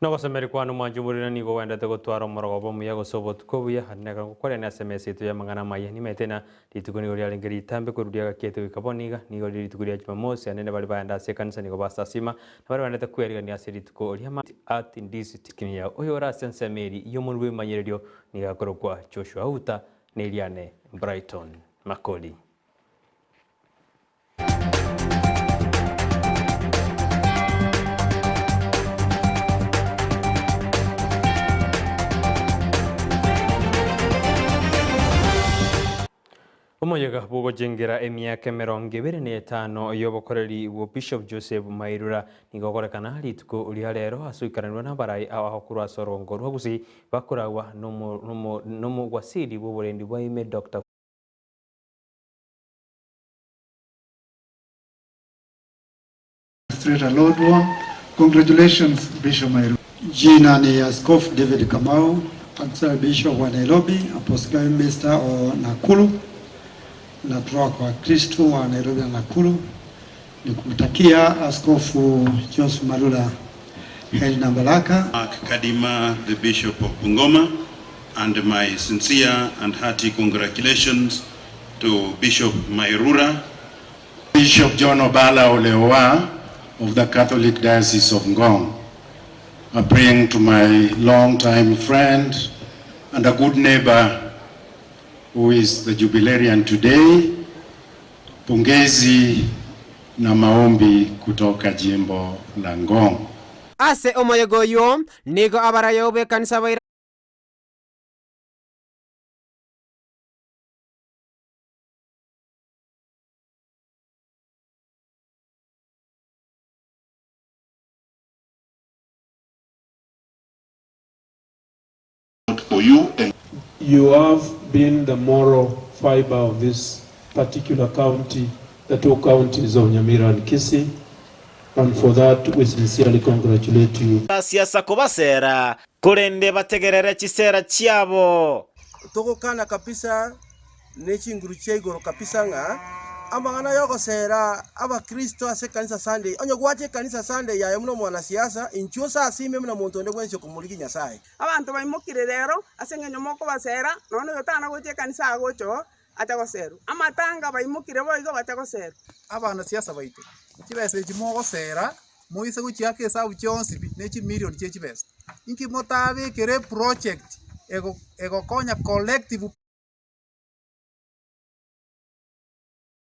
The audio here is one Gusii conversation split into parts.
Nogosemeria kwane omwanchi omoriri nigo ogwenerete gotwara omorogoba omuya gose obotuko obuya, aria nekero ngokwarania ase emesa yaito y'amang'ana amaya. Nimaete ng'a rituko nigo riarenge ritambe korwa riagakiete goika bono iga, nigo rire rituko ria Jumamosi, aria nere baria baenda ase ekanisa nigo basasima, na baria baendete kwerigania ase rituko ria Art Ndisi Oyore ase ensemo eria y'omonwa bw'ebimanyererio nigo akorokwa Joshua Outa, na eriane Brighton Makori. Omoyega bw'ogochengera emiaka emerongo ebere na etano y'obokoreri bwa Bishop Joseph Mairura nigo ogorekana rituko ria rero ase oikaranirwe n'abarai ao ao korwa ase orongo rwa Gusii bakoragwa n'omogwasiri bw'oborendi bwa ime Doctor. Administrator Lodwar. Congratulations Bishop Mairura. Jina ni Askofu David Kamau, Auxiliary Bishop wa Nairobi, Apostolic Minister wa Nakuru. Natoka kwa Kristo wa Nairobi na Nakuru. Ni kumtakia Askofu Joseph Marura heri na baraka. Mark Kadima, the Bishop of Bungoma, and my sincere and hearty congratulations to Bishop Mairura. Bishop John Obala Olewa of the Catholic Diocese of Ngong. I bring to my long-time friend and a good neighbor who is the jubilarian today, pongezi na maombi kutoka jimbo la Ngong. Ase omoyega oyio nigo abarayeo b'ekanisa baira. For you and You have been the moral fiber of this particular county, the two counties of Nyamira and Kisii, and for that we sincerely congratulate you. Basiasa kobasera, korende bategerere chisera chiabo. Togokana kabisa ne chinguru chia igoro kabisa ng'a amang'ana y'ogosera abakristo ase ekanisa Sunday, onye gwacha ekanisa Sunday yaye buna omwanasiasa, inchuo osasime buna monto onde bwensi okomorigia Nyasae. Abanto baimokire rero ase engencho mokobasera, nonya oyo tana gocha ekanisa agocha oo acha goserwa. Amatanga baimokire boigo bacha goserwa. Abanasiasa baito, chibesa echi mogosera, moise gochiaka esabu chionsi pi, ne chimilion chie chibesa. Inki motabekere eproject ego egokonya collective.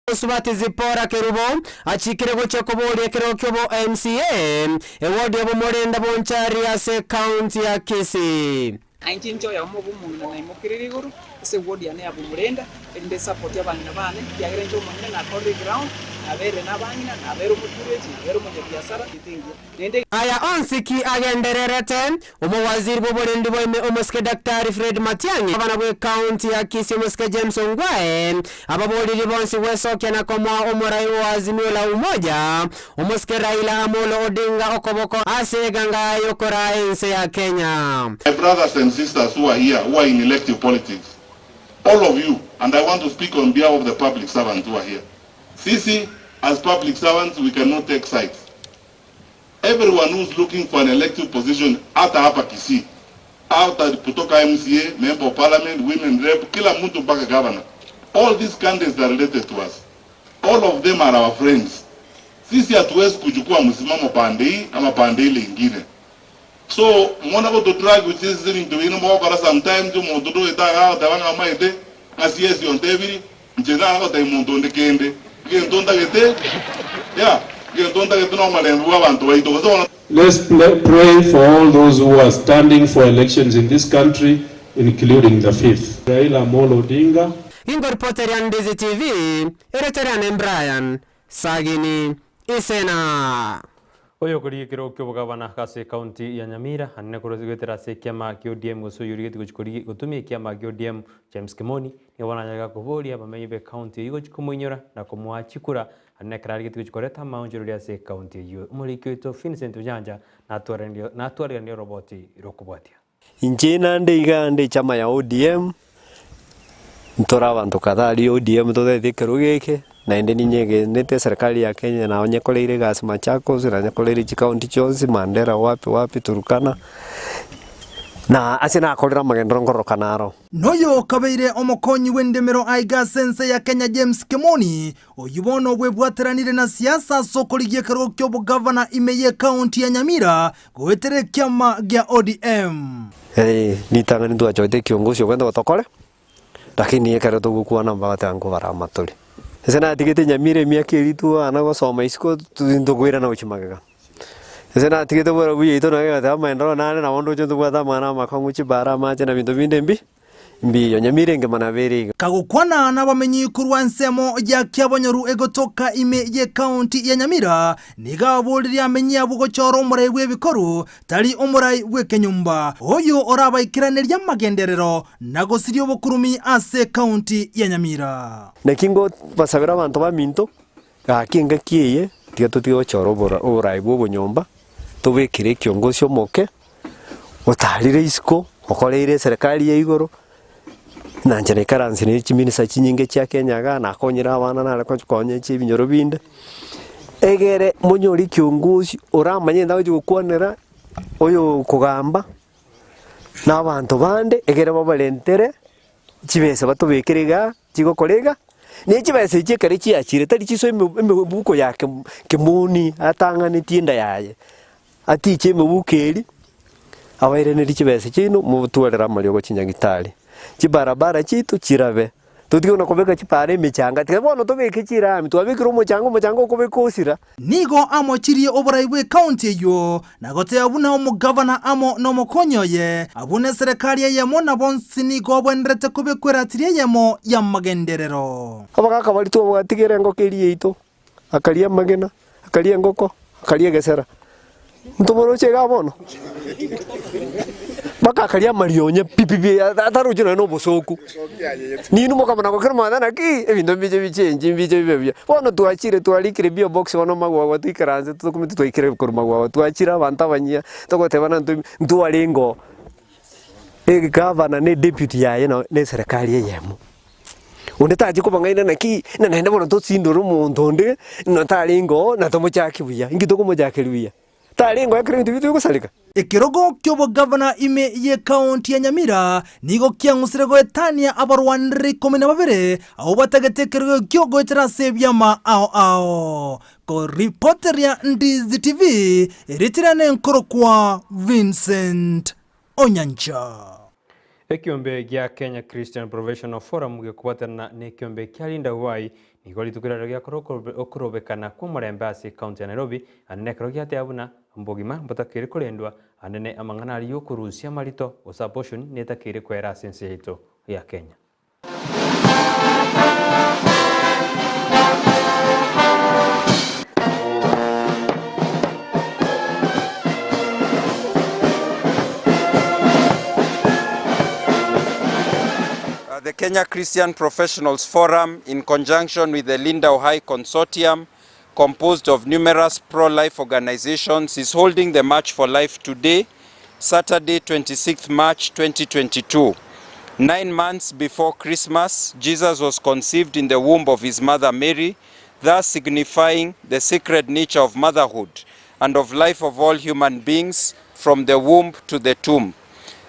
Mosubati Zipporah Kerubo achikire gochia koboria ekerogo kiobo MCA eward ya Bomorenda Bonchari ase ekaunti ya Kisii. Inche inche oyomo bw'omong'ina naimokereire igoro ase eward yane ya Bomorenda, erinde nsapotie abang'ina baane, ekiagera inche omonyene nakorire eground, nabeire nabang'ina, nabeire omotureti, nabeire omonyabiasara, engiya. Naende. Aya onsi ki agendererete, Omowaziri bw'oborendi bwa ime omosike Daktari Fred Matiang'i, gavana bw'ecounty ya Kisii omosike James Ongwae, ababoriri bonsi gwesokia na komoa omorai o Azimio la Umoja, omosike Raila Amolo Odinga okoboko ase eganga y'okoraa ense ya Kenya. My brothers and sisters who are here, who are in elective politics, all of you, and I want to speak on behalf of the public servants who are here. Sisi, as public servants, we cannot take sides. Everyone who's looking for an elective position hata hapa Kisii, hata kutoka MCA, member of parliament, women rep, kila mtu mpaka governor. All these candidates are related to us. All of them are our friends. Sisi hatuwezi kuchukua msimamo pande hii ama pande ile ingine. So mona go to drag which is into ino mogokora sometimes omonto ndoetaga agoteba ng'a amaete ng'a siesi ontebiri inche nagotebia monto onde kende egento ntagete yeah egento ntagete na omolembe bwa abanto baito gose bono. Let's pray for all those who are standing for elections in this country including the fifth. Raila Amolo Odinga. Ginkoриpoteria Ndizi TV, ereteria ne Brian Sagini Isena. Oyokorigia ekerogo ki'obogabana ase ekaunti ya Nyamira, anene korwa goetera ase ekiama kia ODM gose oyorigetie gochia korigia gotumia ekiama kia ODM James Kimoni, nigo bono anyare koboria abamenyi b'ekaunti eyio gochia komoinyora na komoa chikura anene ekero arigetie gochia koreta amaonchoreria ase ekaunti eyio. Omoriki oito Vincent Ojanja natwareranire oroboti rokobwatia. Inche nande iga nde echama ya ODM, ntore abanto kadhaa aria ODM totete ekerogo eke. Naende ninyegenete eserikari ya Kenya nabo nyekoreire egasi Machakos, na nyekoreire chikaunti chionsi, Mandera wapi wapi Turkana, na ase nakorire amagenderero nkororokana aro. Noyo okabeire omokonyi bw'endemero aiga ase ense ya Kenya James Kemoni, oyio bono bwebwateranire na siasa ase okorigia ekerogo ki'obogavana ime y'ekaunti ya Nyamira goetera ekiama gia ODM. Ee, ritang'ani ntwachorete ekiongosi ogende gotokore. Lakini ekero togokwana mbagoteeba nkobara amatori. Ase natigete nyamira emiaka eria twana gosoma isiko ntokoirana gochia magega. Ase natigete borabu yaito nonye egateba amaendereo nare nabo ndoche ntobwate amang'ana amakong'u chibara amache na binto binde mbi mbiyo. Nyamira engima nabo ere iga. Kagokwana nabamenyi korwa ensemo ya Kiabonyoru egotoka ime y'ekaunti ya Nyamira, nigo aboririe amenyi abwo gochora omorai bw'ebikoru Tari omorai bw'ekenyomba oyo orabaikeranerie amagenderero na gosiria obokurumi ase ekaunti ya Nyamira. Naki ngobasabera abanto baminto, gaki engaki eye tiga totige gochora oborai bw'obonyomba, tobekere ekiongosi omoke, otarire isiko, okoreire eserekari ya igoro, na inche naikaranse ne chiminista chinyinge chia Kenya igaa, nakonyire abana nare konya ebinyoro binde. Egere monyore ekiongosi oramanye ntagochi gokwanera oyo okogamba na abanto bande egere babarentere chibesa batobekere igaa chigokora iga, na echibesa echi ekero chiachire tari chisoe eme emebuko ya kemo kemoni atang'anetie enda yaye, atiche emebuko eria, abairanerie chibesa chiaino motwarere amariogo chinyagitari, chibarabara chiaito chirabe. Totige buna kobeka chipaara emechanga, tiga bono tobeke chirami, twabekire omochanga, omochanga okobeka osira. Nigo amochirie oborai bw'ekaunti eyio, na goteba buna omogavana amo nomokonyi oye, abwo neserekari eyemo na bonsi nigo abwenerete kobekwa eratiri eyemo y'amagenderero. Abagaaka baria twabwatigere engoko eria yaito, akaria amagena, akaria engoko, akaria egesera. Ntoboroche igaa bono? Mpaka akaria amarionya pi pi pi ataroche nonya na obosoku. Ninwe mokamanya gokera omoganda naki ebinto mbiche bichengi mbiche bibe buya. Bono twachire twarikire bio box bono magwagwa toikaranse tokumeti twaikire korwa magwagwa twachire abanto abanyia togotebana ntwe ntwarenge oo. Egavana na edeputy yaye na eserekari eyemo. Onde tachi kobang'aina naki, na naende bono tosindore omonto onde, na tarenge oo, na tomochake buya. Inki tokomochakeria buya? Tarenge oo ekero ebinto biaito bigosareka. Ekerogo ki'obogavana ime y'ekaunti ya Nyamira nigo kiang'usire goetania abarwaneri ikomi na babere abwo batagete ekerogo ekio goetera ase ebiama ao ao. Koripoteria Ndizi TV, erieta riane nkorokwa Vincent Onyancha. Ekiombe gia Kenya Christian Professional Forum gekobwaterana nekiombe kia Linda Uhai nigo rituko riarero giakora okorobekana kw'omorembe ase ekaunti ya Nairobi ande nekero giateba buna mbogima mbotakeire korendwa ande ne amang'ana aria yokorusia amarito gose abortion netakeire kwera ase ense yaito ya Kenya. The Kenya Christian Professionals Forum, in conjunction with the Linda Ohai Consortium, composed of numerous pro-life organizations, is holding the March for Life today, Saturday, 26th March 2022. 9 months before Christmas, Jesus was conceived in the womb of his mother Mary, thus signifying the sacred nature of motherhood and of life of all human beings from the womb to the tomb.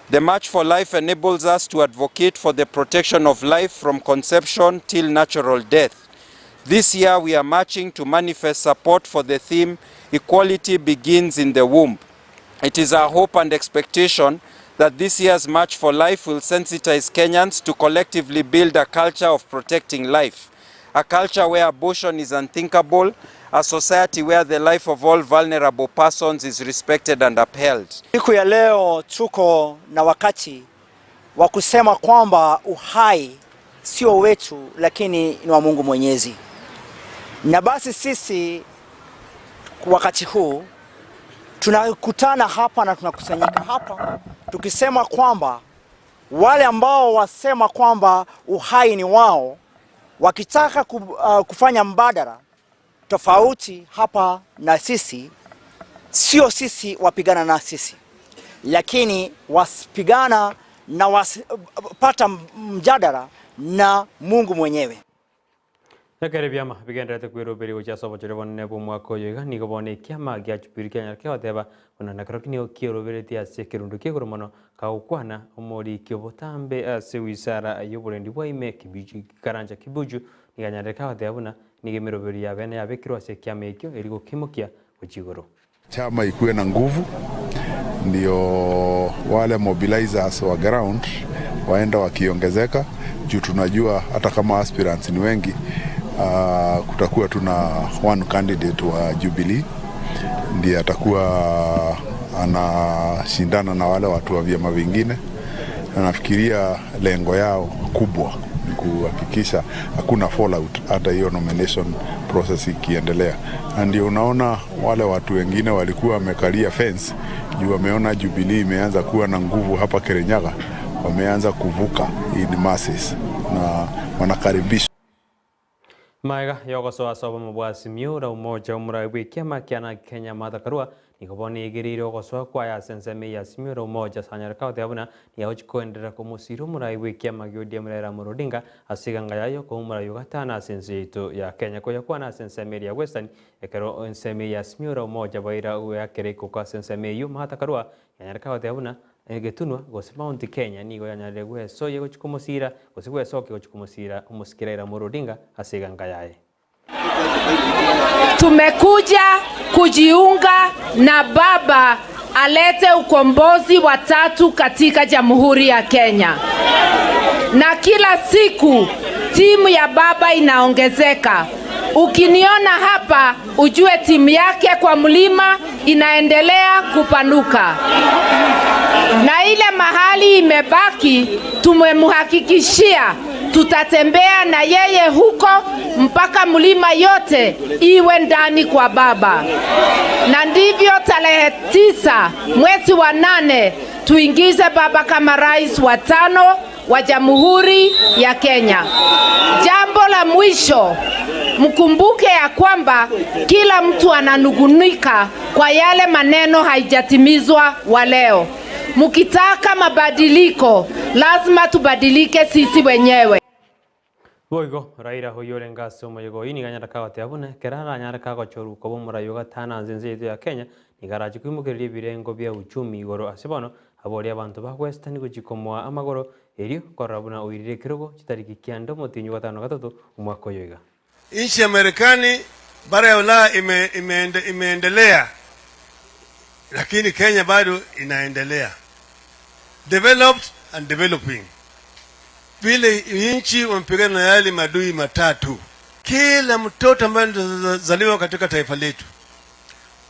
The March for Life enables us to advocate for the protection of life from conception till natural death. This year we are marching to manifest support for the theme Equality Begins in the Womb. It is our hope and expectation that this year's March for Life will sensitize Kenyans to collectively build a culture of protecting life, a culture where abortion is unthinkable, a society where the life of all vulnerable persons is respected and upheld. Siku ya leo tuko na wakati wa kusema kwamba uhai sio wetu, lakini ni wa Mungu Mwenyezi. Na basi sisi wakati huu tunakutana hapa na tunakusanyika hapa tukisema kwamba wale ambao wasema kwamba uhai ni wao, wakitaka kufanya mbadala tofauti hapa na sisi, sio sisi wapigana na sisi, lakini wasipigana na wasipata mjadala na Mungu mwenyewe. Ekero ebiama bigendererete kweroberia gochia ase obochori obonene bw'omwaka oyo iga, nigo bono ekiama gia Jubilee kianyara kegoteba buna nakerokio nigo kieroberetie ase ekerundu kia igoro mono, kagokwana omoriki obotambe ase wizara y'oborendi bwa ime Karanja Kibuju nigo anyarire kagoteba buna nigo emeroberio ya bene yabekirwe ase ekiama ekio erio gokimokia gochia igoro. Chama ikuwe na nguvu ndio wale mobilizers wa ground waenda wakiongezeka juu tunajua hata kama aspirants ni wengi uh, kutakuwa tuna one candidate wa Jubilee ndiye atakuwa anashindana na wale watu wa vyama vingine, na nafikiria lengo yao kubwa ni kuhakikisha hakuna fallout hata hiyo nomination process ikiendelea, na ndio unaona wale watu wengine walikuwa wamekalia fence juu wameona Jubilee imeanza kuwa na nguvu hapa Kirinyaga, wameanza kuvuka in masses na wanakaribisha Magega y'ogosoa ase obomo bwa Azimio la Umoja omoraai bw'ekiama kia Narc Kenya Martha Karua nigo bono egereire ogosoa kwaye ase ensemo eye Azimio la Umoja ase anyare kagoteba buna nigo agochia koenderera komosira omoraai bw'ekiama gia ODM Raila Amolo Odinga ase eganga yaye okoba omoraai o gatano ase ense yaito ya Kenya. Koyakwana ase ensemo eria ya Western ekero ensemo eye Azimio la Umoja baira goeakera ekoko ase ensemo eyio Martha Karua yanyare kagoteba buna egetunwa gose Mount Kenya nigo yanyarire gwesoyia gochia komosiira, gose gwesokia gochia komosiira omosike Raila Amolo Odinga ase eganga yaye. Tumekuja kujiunga na baba alete ukombozi wa tatu katika Jamhuri ya Kenya. Na kila siku timu ya baba inaongezeka. Ukiniona hapa ujue timu yake kwa mlima inaendelea kupanuka, na ile mahali imebaki tumemhakikishia tutatembea na yeye huko mpaka mlima yote iwe ndani kwa baba, na ndivyo tarehe 9 mwezi wa 8 tuingize baba kama rais wa 5 wa Jamhuri ya Kenya. Jambo la mwisho, mkumbuke ya kwamba kila mtu ananugunika kwa yale maneno haijatimizwa wa leo. Mkitaka mabadiliko, lazima tubadilike sisi wenyewe. Boigo Raila oyio orenge ase omoyega oyio nigo anyare kagoteba buna ekero aranyare kagochorwa koba omorai o gatano ase ense yaito ya Kenya, nigo arache koimokereria ebirengo bia uchumi igoro ase bono aborie abanto ba Western gochia komoa amagoro erio korora buna oirire ekerogo chitariki kianda omotienyi o gatano na gatato omwaka oyo iga. Nchi ya Marekani bara ya Ulaya ime, imeende, imeendelea lakini Kenya bado inaendelea. Developed and developing. Vile nchi wamepigana na yale madui matatu. Kila mtoto ambaye anazaliwa katika taifa letu,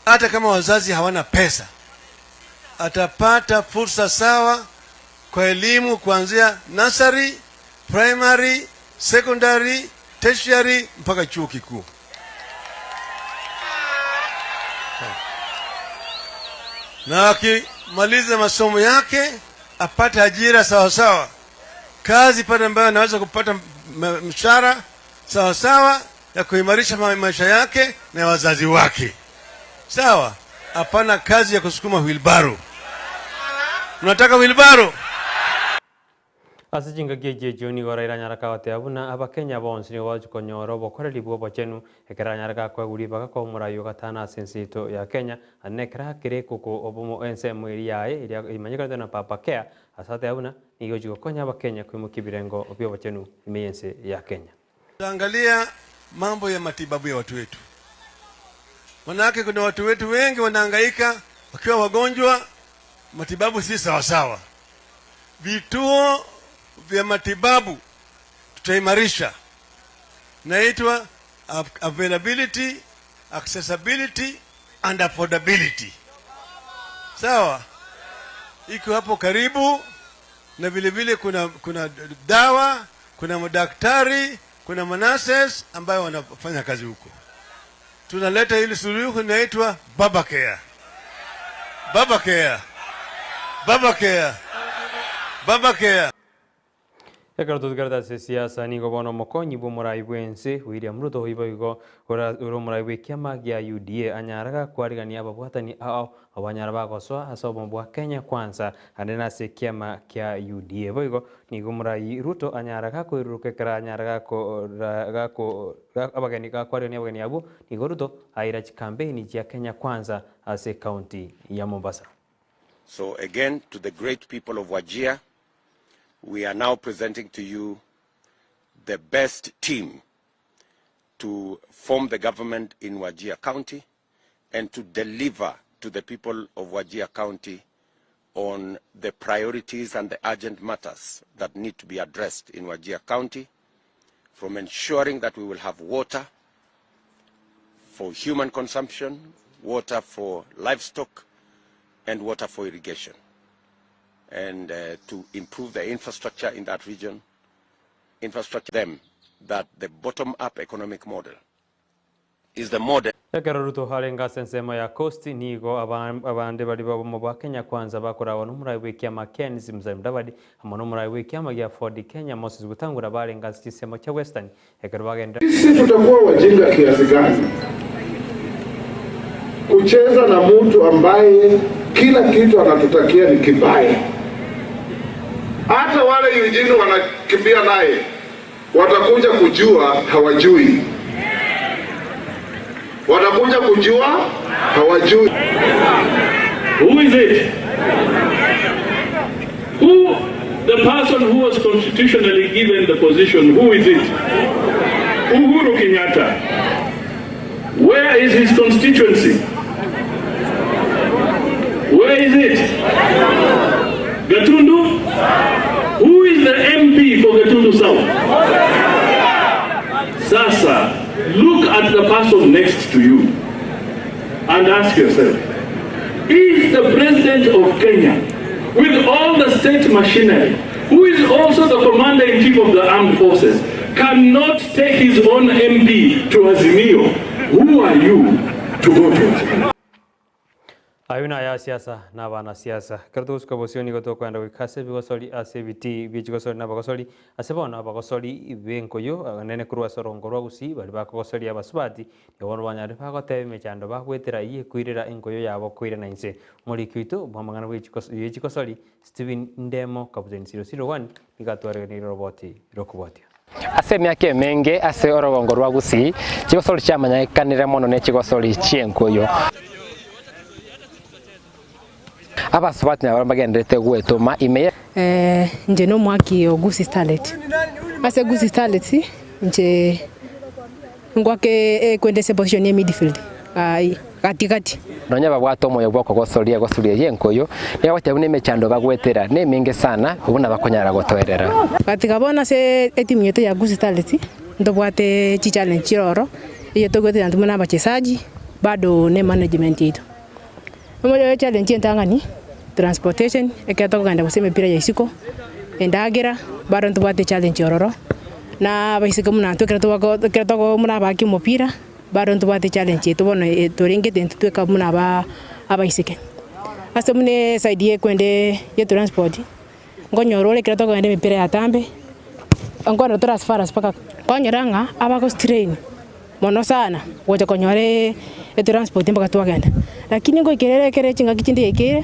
hata kama wazazi hawana pesa, atapata fursa sawa kwa elimu kuanzia nursery, primary, secondary, tertiary mpaka chuo kikuu. Na akimaliza masomo yake apate ajira sawa sawa, kazi pale ambayo anaweza kupata mshahara sawa sawa ya kuimarisha maisha yake na wazazi wake. Sawa, hapana kazi ya kusukuma wheelbarrow. Mnataka wheelbarrow? Ase chingaki echi echio nigo Raila anyare kagoteba buna Abakenya bonsi nigo bagochia konyora obokoreri bw'obochenu ekero anyare gakoegwa ribaga koba omorai o gatano ase ense yaito ya Kenya naende nekero akere ekoko obomo ensemo eria yaye eria emanyekanete buna Papa Care ase ateba buna nigo egochia gokonya Abakenya koimokia ebirengo bi'obochenu ime y'ense ya Kenya. Tutaangalia mambo ya matibabu ya watu wetu, manake kuna watu wetu wengi wanahangaika wakiwa wagonjwa, matibabu si sawasawa. Vituo vya matibabu tutaimarisha, naitwa availability, accessibility and affordability. Sawa, iko hapo karibu, na vile vile kuna, kuna dawa, kuna madaktari, kuna manurses ambayo wanafanya kazi huko. Tunaleta hili suluhu inaitwa Baba Care. Baba Care. Baba Care. Baba Care. Ekero totigarete ase esiasa, nigo bono omokonyi bw'omorai bw'ense, William Ruto oiboigo ore omorai bw'ekiama gia UDA anyara gakwarigania ababwatani ao abwo banyara bagosoa ase obomo bwa Kenya Kwanza ande nase ekiama kia UDA. Boigo nigo omorai Ruto anyara gakoiruruka ekero anyara gako abageni gakwarigania abageni abwo nigo Ruto aira chikampeini chia Kenya Kwanza ase ecounty ya Mombasa. So again to the great people of Wajir, we are now presenting to you the best team to form the government in Wajir County and to deliver to the people of Wajir County on the priorities and the urgent matters that need to be addressed in Wajir County, from ensuring that we will have water for human consumption, water for livestock, and water for irrigation, and uh, to improve the infrastructure in that region, infrastructure them that the bottom-up economic model is the model. Ekero Ruto arenge ase ensemo ya Coast, nigo abande baria b'obomo bwa Kenya Kwanza bakoragwa nomorai bw'ekiama Ken Musalia Mudavadi amo nomorai bw'ekiama gia Ford Kenya Moses Wetangula barenge ase chinsemo chia Western ekero bagendererete. Sisi tutakuwa wajinga kiasi gani kucheza na mtu ambaye kila kitu anatutakia ni kibaya? Hata wale Eugene wanakimbia naye watakuja kujua hawajui, watakuja kujua hawajui. Who is it? Who, the person who was constitutionally given the position, who is it? Uhuru Kenyatta. Where is his constituency? Where is it? Gatundu? Who is the MP for Gatundu South? Sasa, look at the person next to you and ask yourself, is the president of Kenya, with all the state machinery, who is also the commander-in-chief of the armed forces, cannot take his own MP to Azimio, who are you to go to Azimio? Ayio naya siasa na abanasiasa. Ekero togosuka bosio nigo tokoenda goika ase ebigosori ase ebitii bie chigosori na abagosori. Ase bono abagosori b'enkoyo nene korwa ase orongo rwa Gusii baria bakogosoria abasubati nigo bono banyarire bagoteba emechando bagwetera eyio ekoirera enkoyo yabo koirana inse. Omoriki oito bw'amang'ana bwe chigosori Stephen Ndemo Captain 001 nigo atwareganirie oroboti rokobwatia. Ase emiaka emenge ase orogongo rwa Gusii, chigosori chiamanyekanire mono ne chigosori chi'enkoyo. Abasubati nabo mbagendererete gwetoma ime ye. Inche nomwaki o Gusii Starlet. Ase Gusii Starlets inche ngwake ekwenda ase position ya midfield gati gati. Nonya babwate omoyo bw'okogosoria egosoria eyio enkoyo, nigo bagoteba buna emechando bagwetera nemenge sana, buna bakonyara gotoerera. Gatiga bono ase etimu yaito ya Gusii Starlets ntobwate chichallenge chire ororo, eyio togwetera intwe buna abachesaji bado ne management yaito. Omoyo challenge entang'ani, transportation, ekero tokogenda gose emepira ya isiko, endagera, bado ntobwate challenge ororo, na abaiseke buna intwe ekero tobako ekero togo buna abaaki omopira, bado ntobwate challenge yaito bono torengete intwe tweka buna aba abaiseke. Ase buna eside ya ekwende ya transport, nkonyora ore ekero tokogenda emepira ya tambe, nkonyora tore as far as mpaka kwanyora ng'a abago strain mono sana gocha konyora etransport mpaka twagenda. Lakini ngoikera ere ekere chingaki chinde yaikeire,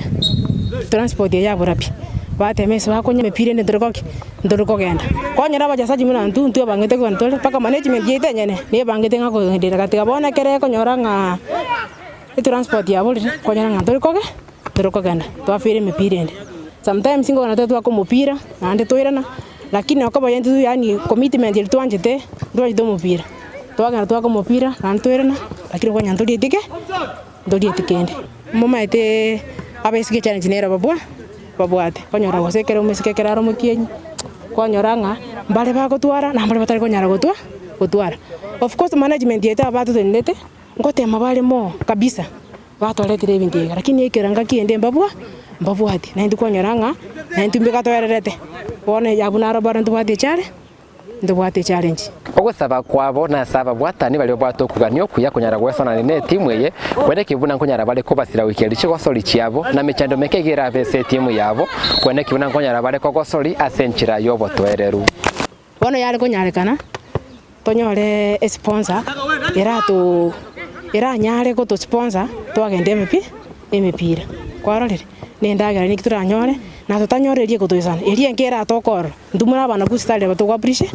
transport eye yabora pi, batema ase bakonywa emepira ende ntori goki ntori kogenda. Kwanyora abachesaji buna intwe intwe abang'ete kogenda tore mpaka management yaito enyene nebangete ng'a kogenderera gatiga bono ekere ekonyora ng'a etransport yaborire, kwanyora ng'a ntori koge ntori kogenda twafeira emepira ende. Sometimes nkogenda tore twaka omopira naende toirana, lakini okoba intwe yaani commitment eria twanchete, ntwanchete omopira. Twagenda twaka omopira naende toirana, lakini kwanyora ntorieti ki? Ntorieti kende. Momaete abaiseke challenge nere babwa babwate, kwanyora gose ekero omoiseke ekero are omotienyi, kwanyora ng'a mbare bagotwara na mbare batari konyara gotwa gotwara. Of course management yaito aba batotenenete, ngotema bare moo kabisa. Batoretire ebinto iga, lakini ekero engaki ende mbabwa mbabwati, naintwe kwanyora ng'a naintwe mbika toererete. Bono abwo naro bono ntobwate echare. Ntobwate echallenge. Ogosaba kwabo nase ababwatani baria babwate okogania okuya konyara gwesonania netimu eye, kweneki buna nkonyara bare kobasira goikia richigosori chiabo, na mechando meke iga erabe ase etimu yabo, kweneki buna nkonyara bare kogosori ase enchera y'obotoereru. Bono yare konyarekana tonyore esponsor erato eranyare gotosponsor twagenda emepi emepira kwarorire? Na endagera naki toranyore na totanyore eria egotoisana eria enke eratokorora. Intwe muri abana b'Israeli aba togo appreciate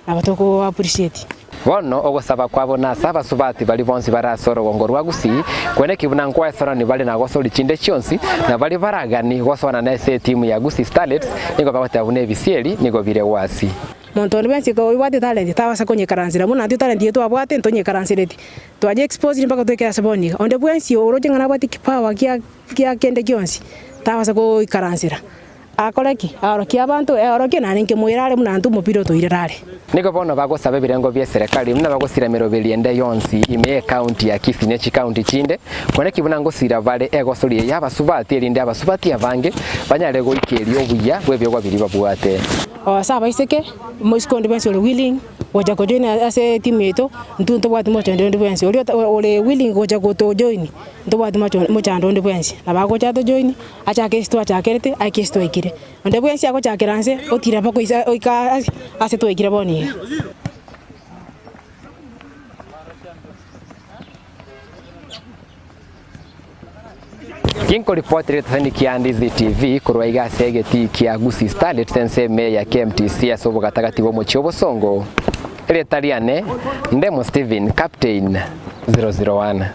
aba togo appreciate. Bono ogosaba kwabo nase abasubati baria bonsi bare ase orogongo rwa Gusii, kweneki buna nkwaesorani bare na gosori chinde chionsi, na baria baragani gosoana nase etimu ya Gusii Starlets nigo bagoteba buna ebisieri nigo bire gwasi. Monto onde bwensi oyobwate etalent tabasa konyekaransera buna intwe etalent eye twabwate ntonyekaransereti, twaye exposed mpaka toike ase bono iga. Onde bwensi oroche ng'a nabwate ekipawa gia gia kende gionsi tabasa goikaransera. Akore ki? Aorokie abanto, eorokie naende nkemoira are buna intwe omopira otoirera are. Nigo bono bagosaba ebirengo bi'eserekari buna bagosira emeroberi ende yonsi ime y'ekaunti ya Kisii ne chikaunti chinde, kore ki buna ngosira bare egosori eye y'abasubati erinde abasubati abange banyare goikeria obuya bw'ebiegwa biria babwate. Ase abaiseke, moiseke onde bwensi ore willing gocha kojoin ase etimu yaito, intwe ntobwati mochando onde bwensi. Oria ore willing gocha gotojoin, ntobwati mochando onde bwensi. Nabo agocha atojoin. Achake ase twachakerete, aike ase twaikire. Onde bwensi agochakera nse, otira mpaka oise oika ase twaikire bono iga. Ginkoripotera egetesani kia Ndizi TV korwa iga ase egetii kia Gusii Starlets ensemo eye ya KMTC ase obogatagati bw'omochie obosongo. Erieta riane Ndemo Stephen Captain 001.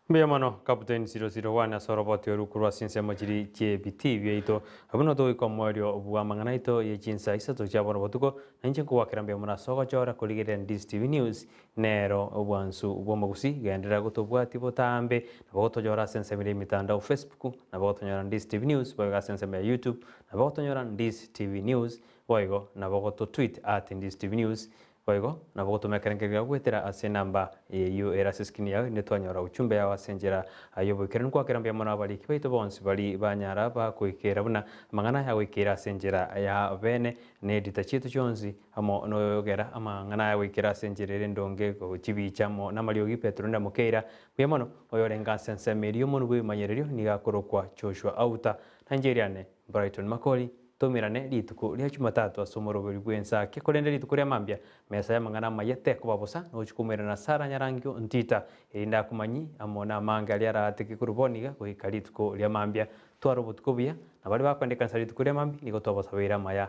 Mbuya mono Captain 001 ase oroboti oru korwa ase ensemo chiri chi'ebitii biaito. Abwo nigo togoika omoerio bw'amang'ana aito ye chinsa isato chia bono botuko, na inche nkogwakera mbuya mono ase ogochora korigereria Ndizi TV News, nero obwansu bw'omogusi, genderera gotobwatia botambe, nabo gotonyora ase ensemo ere y'emitandao Facebook, nabo gotonyora Ndizi TV News, boigo ase ensemo ya YouTube, nabo gotonyora Ndizi TV News, boigo nabo gototweet at Ndizi TV News, Boigo, nabo gotoma ekerengerio giao goetera ase enamba eyio ere ase escreen yao erinde twanyora uchumbe yao ase enchera y'oboikeranu. Kwakera mbuya mono abariki baito bonsi baria banyara bakoikeera buna amang'ana aya agoikeire ase enchera ya bene na edita chiaito chionsi amo noyogera amang'ana aya agoikera ase enchera ere endonge gochibicha amo namariogi Petero na Mokeira. Mbuya mono oyorenge ase ensemo eria omonwe bw'ebimanyererio nigo akorokwa Joshua Auta. Na inche eriane Brighton Makori. Tomerane rituko ria Jumatatu ase omoroberi bw'ensake, korende rituko ria mambia mesa y'amang'ana amaya tekoba bosa, nochia koumerana na Sara nyarangio ntita, erinde akomanyi amo namange aria araateke korwa bono iga goika rituko ria mambia. Tware obotuko obuya, na baria bakoenda ekanisa rituko ria mambia nigo twabasabeire amaya.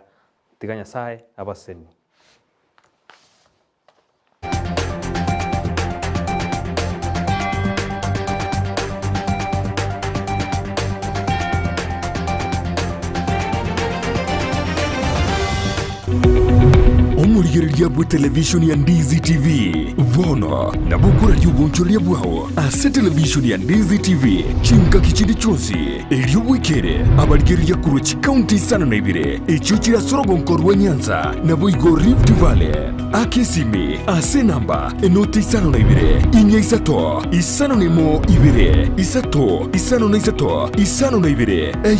Tiga Nyasae abasenie. Omorigereria bwe televishoni ya Ndizi TV bono nabo okoraria obonchoreria bwao ase televishoni ya Ndizi TV chingaki chinde chionsi erio bwekere abarigereria korwa chikaunti isano na ibere echio chire ase orogonko rwa Nyanza naboigo Rift Valley. Aka esimi ase enamba enoti 52 4 5 01 2 3 5 3 52.